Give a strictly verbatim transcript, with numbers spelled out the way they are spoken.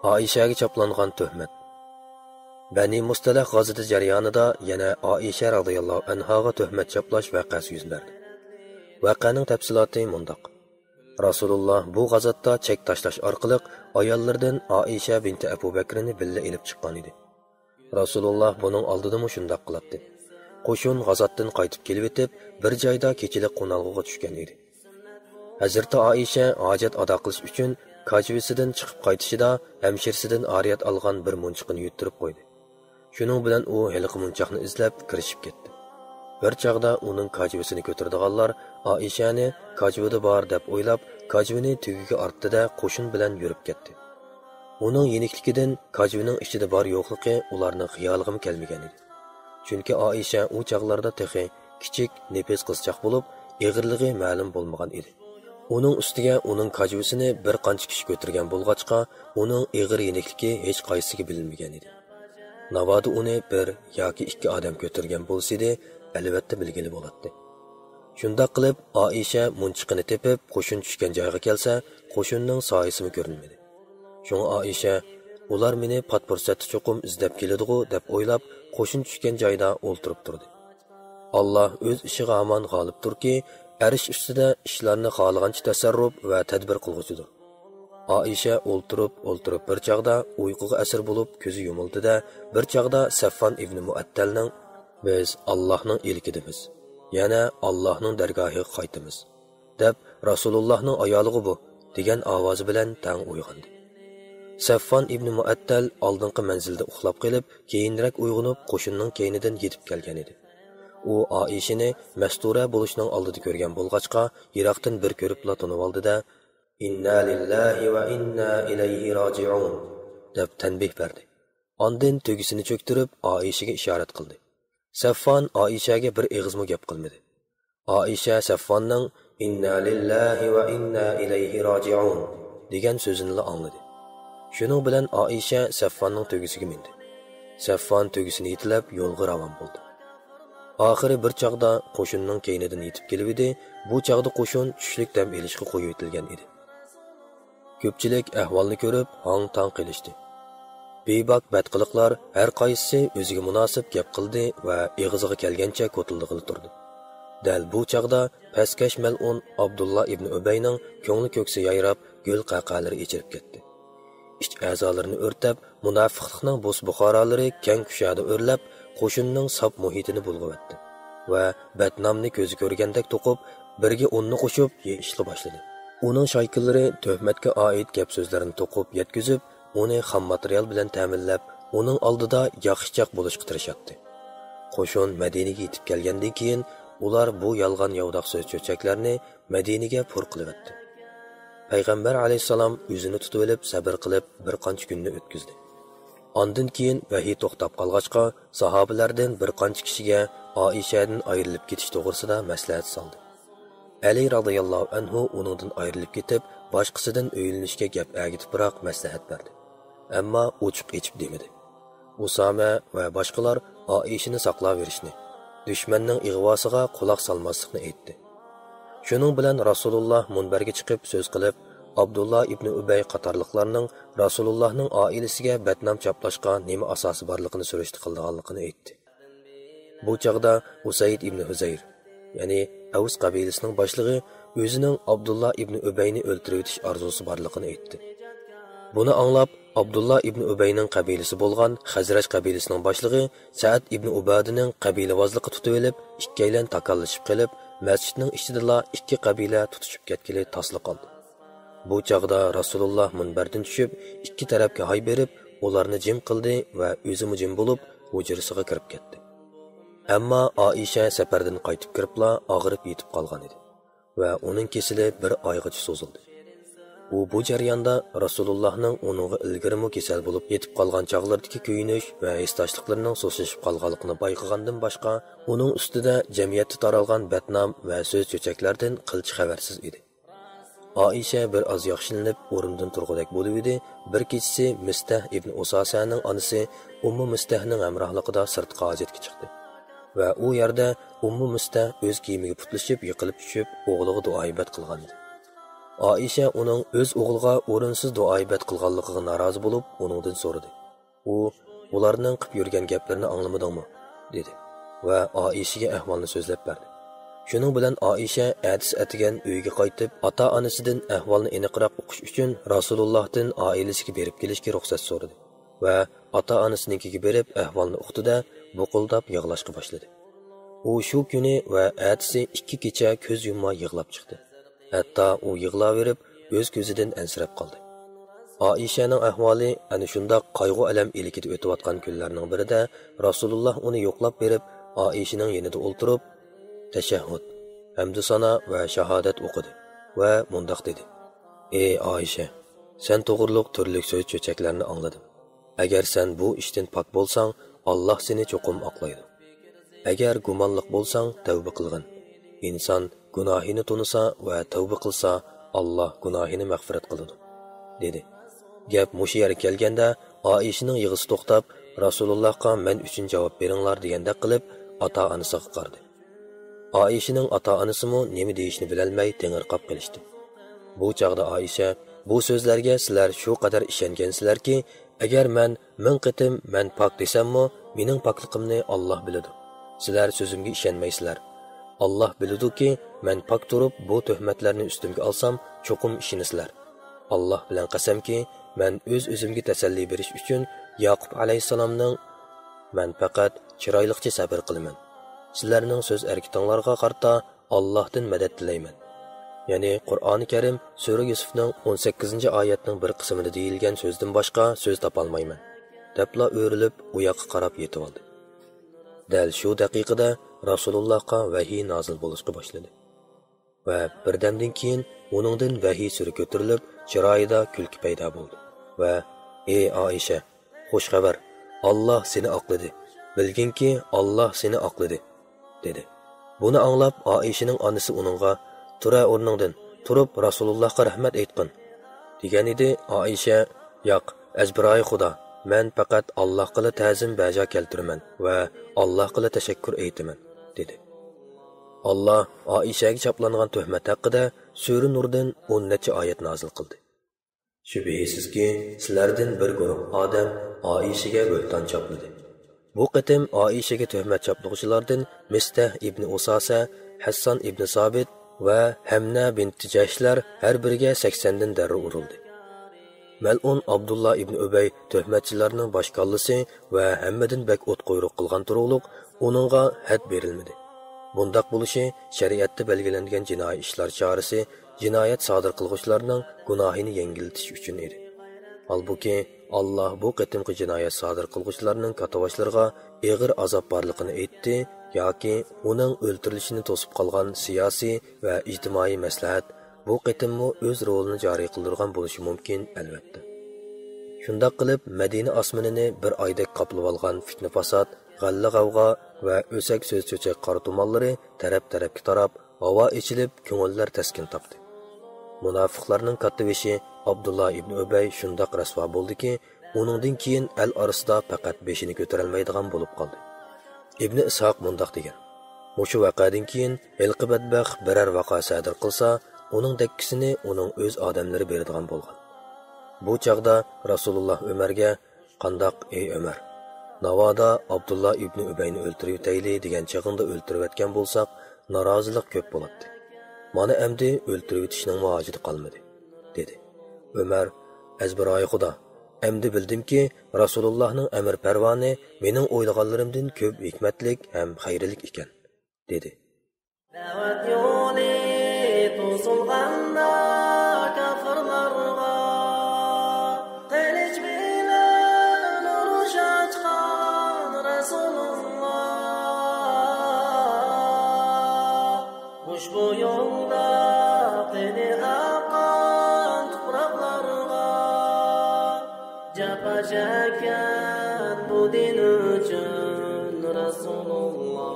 ئائىشەگە چاپلانغان تۆھمەت. بەنى مۇستەلەھ غازىتى جەريانىدا يەنە ئائىشە رازىياللاھۇ ئەنھاغا تۆھمەت چاپلاش ۋەقەسى يۈز بەردى. ۋەقەنىڭ تەپسىلاتى مۇنداق. رەسۇلۇللا بۇ غازاتتا چەك تاشلاش ئارقىلىق ئاياللىرىدىن ئائىشە بىنتى ئەبۇ بەكرىنى بىللە ئېلىپ چىققان ئىدى. رەسۇلۇللا بۇنىڭ ئالدىدىمۇ شۇنداق قىلاتتى. قوشۇن غازاتتىن قايتىپ كېلىۋېتىپ، بىر جايدا كېچىلىك قونالغۇغا چۈشكەن ئىدى. ھەزرىتى ئائىشە ھاجەت ئادا قىلىش ئۈچۈن كاجىۋىسىدىن چىقىپ قايتىشىدا، ھەمشىرىسىدىن ئارىيەت ئالغان بىر مونچىقىنى يۇتتۇرۇپ قويدى. شۇنىڭ بىلەن ئۇ ھېلىقى مونچاقنى ئىزلەپ كىرىشىپ كەتتى. بىر چاغدا ئۇنىڭ كاجىۋىسىنى كۆتۈرىدىغانلار ئائىشەنى كاجىۋىدا بار دەپ ئويلاپ، كاجىۋىنى تۈگىگە ئارتتى-دە، قوشۇن بىلەن يۈرۈپ كەتتى. ئۇنىڭ يېنىكلىكىدىن كاجىۋىنىڭ ئىچىدە بار يوقلۇقى ئۇلارنىڭ خىيالىغىمۇ كەلمىگەن ئىدى. چۈنكى ئائىشە ئۇ چاغلاردا تېخى كىچىك، نېپىز قىزچاق بولۇپ، ئېغىرلىقى مەلۇم بولمىغان ئىدى. ئۇنىڭ ئۈستىگە ئۇنىڭ كاجىۋىسىنى بىر قانچە كىشى كۆتۈرگەن بولغاچقا، ئۇنىڭ ئېغىر يېنىكلىكى ھېچقايسىسىگە بىلىنمىگەن ئىدى. ناۋادا ئۇنى بىر ياكى ئىككى ئادەم كۆتۈرگەن بولسىدى، ئەلۋەتتە بىلگىلى بولاتتى. شۇنداق قىلىپ، ئائىشە مونچىقىنى تېپىپ، قوشۇن چۈشكەن جايغا كەلسە، قوشۇننىڭ سايىسىمۇ كۆرۈنمىدى. شۇڭا ئائىشە، «ئۇلار مېنى پات پۇرسەتتە چوقۇم ئىزدەپ كېلىدىغۇ» دەپ ئويلاپ، قوشۇن چۈشكەن جايدا ئولتۇرۇپ تۇردى. ئاللا ئۆز ئىشىغا ھامان غالىبتۇركى، ئەرش ئۈستىدە ئىشلارنى خالىغانچە تەسەررۇپ ۋە تەدبىر قىلغۇچىدۇر. ئائىشە ئولتۇرۇپ، ئولتۇرۇپ بىر چاغدا ئۇيقۇغا ئەسىر بولۇپ كۆزى يۇمۇلدى-دە، بىر چاغدا سەفۋان ئىبنى مۇئەتتەلنىڭ، «بىز ئاللاھنىڭ ئىلكىدىمىز، يەنە ئاللاھنىڭ دەرگاھىغا قايتىمىز» دەپ، «رەسۇلۇللاھنىڭ ئايالىغۇ بۇ» دېگەن ئاۋازى بىلەن تەڭ ئويغاندى. سەفۋان ئىبنى مۇئەتتەل ئالدىنقى مەنزىلدە ئۇخلاپ قېلىپ، كېيىنرەك ئويغىنىپ، قوشۇننىڭ كەينىدىن يېتىپ كەلگەن ئىدى. ئۇ ئائىشىنى مەستۇرە بولۇشنىڭ ئالدىدا كۆرگەن بولغاچقا، يىراقتىن بىر كۆرۈپلا تونۇۋالدى-دە، «ئىننا لىللاھى ۋە ئىننا ئىلەيھى راجىئۇن» دەپ تەنبىھ بەردى. ئاندىن تۆگىسىنى چۆكتۈرۈپ، ئائىشىگە ئىشارەت قىلدى. سەفۋان ئائىشەگە بىر ئېغىزمۇ گەپ قىلمىدى. ئائىشە سەفۋاننىڭ «ئىننا لىللاھى ۋە ئىننا ئىلەيھى راجىئۇن» دېگەن سۆزىنىلا ئاڭلىدى. شۇنىڭ بىلەن ئائىشە سەفۋاننىڭ تۆگىسىگە مىندى. سەفۋان تۆگىسىنى يېتىلەپ يولغا راۋان بولدى. ئاخىرى بىر چاغدا قوشۇننىڭ كەينىدىن يېتىپ كېلىۋىدى. بۇ چاغدا قوشۇن چۈشلۈك دەم ئېلىشقا قويۇۋېتىلگەن ئىدى. كۆپچىلىك ئەھۋالنى كۆرۈپ، ھاڭ-تاڭ قېلىشتى. بىباك بەتقىلىقلار ھەر قايسىسى ئۆزىگە مۇناسىپ گەپ قىلدى ۋە ئېغىزىغا كەلگەنچە كوتۇلدىغىلى تۇردى. دەل بۇ چاغدا پەسكەش مەلئۇن ئابدۇللا ئىبنى ئۈبەينىڭ كۆڭلى كۆكسى يايراپ، گۈل قەقەلىرى ئېچىلىپ كەتتى. ئىچ ئەزالىرىنى ئۆرتەپ، مۇناپىقلىقنىڭ بوس بۇخارالىرى كەڭ كۇشادە ئۆرلەپ، قوشۇننىڭ ساپ مۇھىتىنى بۇلغىۋەتتى ۋە بەتنامنى كۆزى كۆرگەندەك توقۇپ، بىرگە ئوننى قوشۇپ يېيىشقا باشلىدى. ئۇنىڭ شايكىلىرى تۆھمەتكە ئائىت گەپ-سۆزلەرنى توقۇپ يەتكۈزۈپ، ئۇنى خام ماتېرىيال بىلەن تەمىنلەپ، ئۇنىڭ ئالدىدا ياخشىچاق بولۇشقا تىرىشاتتى. قوشۇن مەدىنىگە يېتىپ كەلگەندىن كېيىن، ئۇلار بۇ يالغان ياۋىداق سۆز-چۆچەكلەرنى مەدىنىگە پۇر قىلىۋەتتى. پەيغەمبەر ئەلەيھىسسالام ئۆزىنى تۇتۇۋېلىپ، سەبىر قىلىپ، بىر قانچە كۈننى ئۆتكۈزدى. ئاندىن كېيىن ۋەھىي توختاپ قالغاچقا، ساھابىلەردىن بىر قانچە كىشىگە ئائىشەدىن ئايرىلىپ كېتىش توغرىسىدا مەسلىھەت سالدى. ئەلى رازىياللاھۇ ئەنھۇ ئۇنىڭدىن ئايرىلىپ كېتىپ، باشقىسىدىن ئۆيلىنىشكە گەپ ئەگىتىپراق مەسلىھەت بەردى. ئەمما ئوچۇق ئېچىپ دېمىدى. ئۇسامە ۋە باشقىلار ئائىشىنى ساقلاۋېرىشنى، دۈشمەننىڭ ئىغۋاسىغا قۇلاق سالماسلىقنى ئېيتتى. شۇنىڭ بىلەن رەسۇلۇللا مۇنبەرگە چىقىپ سۆز قىلىپ، ئابدۇللا ئىبنى ئۈبەي قاتارلىقلارنىڭ رەسۇلۇللانىڭ ئائىلىسىگە بەتنام چاپلاشقا نېمە ئاساسى بارلىقىنى سۈرۈشتە قىلىدىغانلىقىنى ئېيتتى. بۇ چاغدا ئۇسەيد ئىبنى ھۇزەير، يەنى ئەۋس قەبىلىسىنىڭ باشلىقى، ئۆزىنىڭ ئابدۇللا ئىبنى ئۈبەينى ئۆلتۈرۈۋېتىش ئارزۇسى بارلىقىنى ئېيتتى. بۇنى ئاڭلاپ، ئابدۇللا ئىبنى ئۈبەينىڭ قەبىلىسى بولغان خەزرەج قەبىلىسىنىڭ باشلىقى سەئەد ئىبنى ئۇبادىنىڭ قەبىلىۋازلىققا تۇتۇۋېلىپ، ئىككىيلەن تاكاللىشىپ قېلىپ، مەسچىتنىڭ ئىچىدىلا ئىككى قەبىلە تۇتۇشۇپ كەتكىلى تاسلا قالدى. بۇ چاغدا رەسۇلۇللا مۇنبەردىن چۈشۈپ، ئىككى تەرەپكە ھاي بېرىپ، ئۇلارنى جىم قىلدى ۋە ئۆزىمۇ جىم بولۇپ، ھۇجرىسىغا كىرىپ كەتتى. ئەمما ئائىشە سەپەردىن قايتىپ كىرىپلا ئاغرىپ يېتىپ قالغان ئىدى ۋە ئۇنىڭ كېسىلى بىر ئايغىچە سوزۇلدى. ئۇ بۇ جەرياندا رەسۇلۇللانىڭ ئۇنىڭغا ئىلگىرىمۇ كېسەل بولۇپ يېتىپ قالغان چاغلىرىدىكى كۆيۈنۈش ۋە ھېسداشلىقلىرىنىڭ سۇسلىشىپ قالغانلىقىنى بايقىغاندىن باشقا، ئۇنىڭ ئۈستىدە جەمئىيەتتە تارالغان بەتنام ۋە سۆز-چۆچەكلەردىن قىلچە خەۋەرسىز ئىدى. ئائىشە بىر ئاز ياخشىلىنىپ، ئورنىدىن تۇرغۇدەك بولۇۋىدى، بىر كېچىسى مىستەھ ئىبن ئۇساسەنىڭ ئانىسى ئۇممۇ مىستەھنىڭ ھەمراھلىقىدا سىرتقا ھاجەتكە چىقتى ۋە ئۇ يەردە ئۇممۇ مىستەھ ئۆز كىيىمىگە پۇتلىشىپ، يىقىلىپ چۈشۈپ، ئوغلىغا دۇئا-ئىبادەت قىلغانىدى. ئائىشە ئۇنىڭ ئۆز ئوغلىغا ئورۇنسىز دۇئايىبەت قىلغانلىقىغا نارازى بولۇپ، ئۇنىڭدىن سورىدى. ئۇ، «ئۇلارنىڭ قىپ يۈرگەن گەپلىرىنى ئاڭلىمىدىڭمۇ؟» دېدى ۋە ئائىشىگە ئەھۋالنى سۆزلەپ بەردى. شۇنىڭ بىلەن ئائىشە ئەتىسى ئەتىگەن ئۆيىگە قايتىپ، ئاتا-ئانىسىدىن ئەھۋالنى ئېنىقراق ئۇقۇش ئۈچۈن رەسۇلۇللاھتىن ئائىلىسىگە بېرىپ كېلىشكە رۇخسەت سورىدى ۋە ئاتا-ئانىسىنىڭكىگە بېرىپ ئەھۋالنى ئۇقتى-دە، بۇقۇلداپ يىغلاشقا باشلىدى. ئۇ شۇ كۈنى ۋە ئەتىسى ئىككى كېچە كۆز يۇمماي يىغلاپ چىقتى. ھەتتا ئۇ يىغلاۋېرىپ، ئۆز كۆزىدىن ئەنسىرەپ قالدى. ئائىشەنىڭ ئەھۋالى ئەنە شۇنداق قايغۇ-ئەلەم ئىلكىدە ئۆتۈۋاتقان كۈنلەرنىڭ بىرىدە رەسۇلۇللا ئۇنى يوقلاپ بېرىپ، ئائىشىنىڭ يېنىدا ئولتۇرۇپ، تەشەھھۇد، ھەمدۇسانا ۋە شاھادەت ئوقۇدى ۋە مۇنداق دېدى: «ئەي ئائىشە، سەن توغرۇلۇق تۈرلۈك سۆز-چۆچەكلەرنى ئاڭلىدىم. ئەگەر سەن بۇ ئىشتىن پاك بولساڭ، ئاللاھ سېنى چوقۇم ئاقلايدۇ. ئەگەر گۇمانلىق بولساڭ، تەۋبە قىلغىن. ئىنسان گۇناھىنى تونۇسا ۋە تەۋبە قىلسا، ئاللاھ گۇناھىنى مەغپىرەت قىلىدۇ» دېدى. گەپ مۇشۇ يەرگە كەلگەندە، ئائىشىنىڭ يىغىسى توختاپ، رەسۇلۇللاھقا «مەن ئۈچۈن جاۋاب بېرىڭلار» دېگەندەك قىلىپ، ئاتا-ئانىسىغا قارىدى. ئائىشىنىڭ ئاتا-ئانىسىمۇ نېمە دېيىشنى بىلەلمەي تېڭىرقاپ قېلىشتى. بۇ چاغدا ئائىشە، «بۇ سۆزلەرگە سىلەر شۇ قەدەر ئىشەنگەنسىلەركى، ئەگەر مەن مىڭ قېتىم مەن پاك دېسەممۇ، مېنىڭ پاكلىقىمنى ئاللاھ بىلىدۇ. سىلەر سۆزۈمگە ئىشەنمەيسىلەر. ئاللاھ بىلىدۇكى، مەن پاك تۇرۇپ، بۇ تۆھمەتلەرنى ئۈستۈمگە ئالسام، چوقۇم ئىشىنىسىلەر. ئاللاھ بىلەن قەسەمكى، مەن ئۆز-ئۆزۈمگە تەسەللى بېرىش ئۈچۈن ياقۇپ ئەلەيھىسسالامنىڭ، مەن پەقەت چىرايلىقچە سەبىر قىلىمەن. سىلەرنىڭ سۆز ھەرىكىتىڭلارغا قارىتا ئاللاھتىن مەدەت تىلەيمەن. يەنى قۇرئانى كەرىم سۈرە يۈسۈفنىڭ ئون سەككىزىنچى ئايەتنىڭ بىر قىسمىدا دېيىلگەن سۆزدىن باشقا سۆز تاپالمايمەن» دەپلا ئۆرۈلۈپ ئۇ ياققا قاراپ يېتىۋالدى. دەل شۇ دەقىقىدە رەسۇلۇللاھقا ۋەھىي نازىل بولۇشقا باشلىدى. ۋە بىردەمدىن كېيىن ئۇنىڭدىن ۋەھىي سۈرى كۆتۈرۈلۈپ، چىرايىدا كۈلكە پەيدا بولدى ۋە، «ئەي ئائىشە، خۇش خەۋەر، ئاللاھ سېنى ئاقلىدى. بىلگىنكى، ئاللاھ سېنى ئاقلىدى» دېدى. بۇنى ئاڭلاپ ئائىشىنىڭ ئانىسى ئۇنىڭغا، «تۇرە ئورنۇڭدىن، تۇرۇپ رەسۇلۇللاھقا رەھمەت ئېيتقىن» دېگەن ئىدى. ئائىشە، «ياق، ئەزبىرايى خۇدا، مەن پەقەت ئاللاھقىلا تەزىم بەجا كەلتۈرىمەن ۋە ئاللاھقىلا تەشەككۈر ئېيتىمەن» دېدى. ئاللاھ ئائىشەگە چاپلانغان تۆھمەت ھەققىدە سۈرە نۇردىن ئون نەچچە ئايەت نازىل قىلدى. شۈبھىسىزكى، سىلەردىن بىر گۇرۇھ ئادەم ئائىشىگە بۆھتان چاپلىدى. بۇ قېتىم ئائىشىگە تۆھمەت چاپلىغۇچىلاردىن مىستەھ ئىبنى ئۇساسە، ھەسسان ئىبنى سابىت ۋە ھەمنە بىنتى جەھشلەر ھەر بىرىگە سەكسەندىن دەررە ئۇرۇلدى. مەلئۇن ئابدۇللا ئىبنى ئۈبەي تۆھمەتچىلەرنىڭ باش كاللىسى ۋە ھەممىدىن بەك ئوتقۇيرۇق قىلغان تۇرۇقلۇق، ئۇنىڭغا ھەد بېرىلمىدى. بۇنداق بولۇشى شەرىئەتتە بەلگىلەنگەن جىنايى ئىشلار چارىسى، جىنايەت سادىر قىلغۇچىلارنىڭ گۇناھىنى يەڭگىللىتىش ئۈچۈن ئىدى. ھالبۇكى، ئاللاھ بۇ قېتىمقى جىنايەت سادىر قىلغۇچىلارنىڭ كاتتىباشلىرىغا ئېغىر ئازاب بارلىقىنى ئېيتتى ياكى ئۇنىڭ ئۆلتۈرۈلۈشىنى توسۇپ قالغان سىياسىي ۋە ئىجتىمائىي مەسلىھەت بۇ قېتىممۇ ئۆز رولىنى جارى قىلدۇرغان بولۇشى مۇمكىن، ئەلۋەتتە. شۇنداق قىلىپ، مەدىنە ئاسمىنىنى بىر ئايدەك قاپلىۋالغان پىتنە-پاسات، غەللە-غەۋغا ۋە ئۆسەك سۆز-چۆچەك قارا تۇمانلىرى تەرەپ-تەرەپكە تاراپ، ھاۋا ئېچىلىپ، كۆڭۈللەر تەسكىن تاپتى. مۇناپىقلارنىڭ كاتتىبېشى ئابدۇللا ئىبنى ئۈبەي شۇنداق رەسۋا بولدىكى، ئۇنىڭدىن كېيىن ئەل ئارىسىدا پەقەت بېشىنى كۆتۈرەلمەيدىغان بولۇپ قالدى. ئىبنى ئىسھاق مۇنداق دېگەن: مۇشۇ ۋەقەدىن كېيىن ھېلىقى بەتبەخت بىرەر ۋەقە سادىر قىلسا، ئۇنىڭ دەككىسىنى ئۇنىڭ ئۆز ئادەملىرى بېرىدىغان بولغان. بۇ چاغدا رەسۇلۇللا ئۆمەرگە، «قانداق، ئەي ئۆمەر؟ ناۋادا ئابدۇللا ئىبنى ئۈبەينى ئۆلتۈرۈۋېتەيلى دېگەن چېغىڭدا ئۆلتۈرۈۋەتكەن بولساق، نارازىلىق كۆپ بولاتتى. مانا ئەمدى ئۆلتۈرۈۋېتىشنىڭمۇ ھاجىتى قالمىدى» دېدى. ئۆمەر، «ئەزبىرايى خۇدا، ئەمدى بىلدىمكى، رەسۇلۇللانىڭ ئەمىر پەرمانى مېنىڭ ئويلىغانلىرىمدىن كۆپ ھېكمەتلىك ھەم خەيرلىك ئىكەن» دېدى. دەۋەت يولى توسۇلغاندا كاپىرلارغا، قىلىچ بىلەن ئۇرۇش ئاچقان رەسۇلۇللا، ئۇشبۇ يولدا قېنى ئاققان تۇپراقلارغا، جاپا چەككەن بۇ دىن ئۈچۈن رەسۇلۇللا.